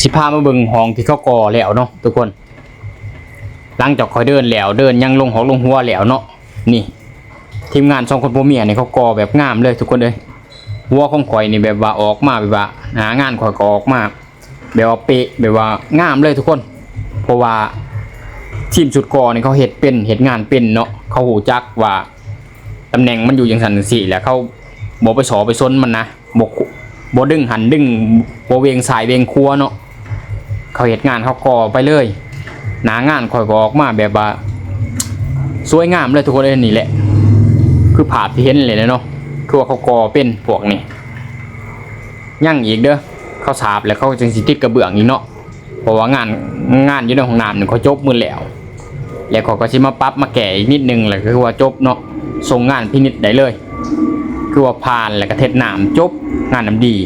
ຊິພາມາເບິ່ງຫ້ອງທີ່ເຂົາກໍ່ແລ້ວເນາະທຸກຄົນ. ຫຼັງຈາກຂ້ອຍເດີນແລ້ວ ເດີນຫຍັງລົງຮອກລົງຫົວແລ້ວເນາະ ນີ້ ທີມງານສອງຄົນຜົວເມຍນີ້ເຂົາກໍ່ແບບງາມເລີຍທຸກຄົນເອີຍ. ຫົວຂອງຂ້ອຍນີ້ແບບວ່າອອກມາແບບວ່າ ໜ້າງານຂ້ອຍກໍອອກມາແບບວ່າເປະ ແບບວ່າງາມເລີຍທຸກຄົນ. ເພາະວ່າທີມຊຸດກໍ່ນີ້ເຂົາເຮັດເປັນ ເຮັດງານເປັນເນາະ ເຂົາຮູ້ຈັກວ່າຕຳແໜ່ງມັນຢູ່ຈັ່ງຊັ້ນຈັ່ງຊີ້ ແລ້ວເຂົາບໍ່ໄປສໍ້ໄປຊົນມັນນະ. ບໍ່ ບໍ່ດຶງຫັ້ນດຶງ ບໍ່ເວັງຊ້າຍເວັງຂວາເນາະ. ເຂົາເຮັດງານເຂົາກໍ່ໄປເລີຍ ໜ້າງານຂ້ອຍກໍອອກມາແບບວ່າສວຍງາມເລີຍທຸກຄົນເອີຍ. ນີ້ແຫຼະ ຄືພາບທີ່ເຫັນເລີຍເນາະ ຄືວ່າເຂົາກໍ່ເປັນພວກນີ້. ຍັງອີກເດີ ເຂົາສາບແລ້ວເຂົາຈຶ່ງຊິຕິດກະເບື້ອງອີກເນາະ. ເພາະວ່າງານ ງານຢູ່ໃນຫ້ອງນ້ຳນີ້ເຂົາຈົບໝົດແລ້ວ ແລ້ວເຂົາກໍຊິມາປັບມາແກ້ອີກນິດໜຶ່ງ ແລ້ວກໍຄືວ່າຈົບເນາະ ສົ່ງງານພິນິດໄດ້ເລີຍ. ຄືວ່າຜ່ານ ແລ້ວກໍເທດນ້ຳ ຈົບ ງານນ້ຳດີ.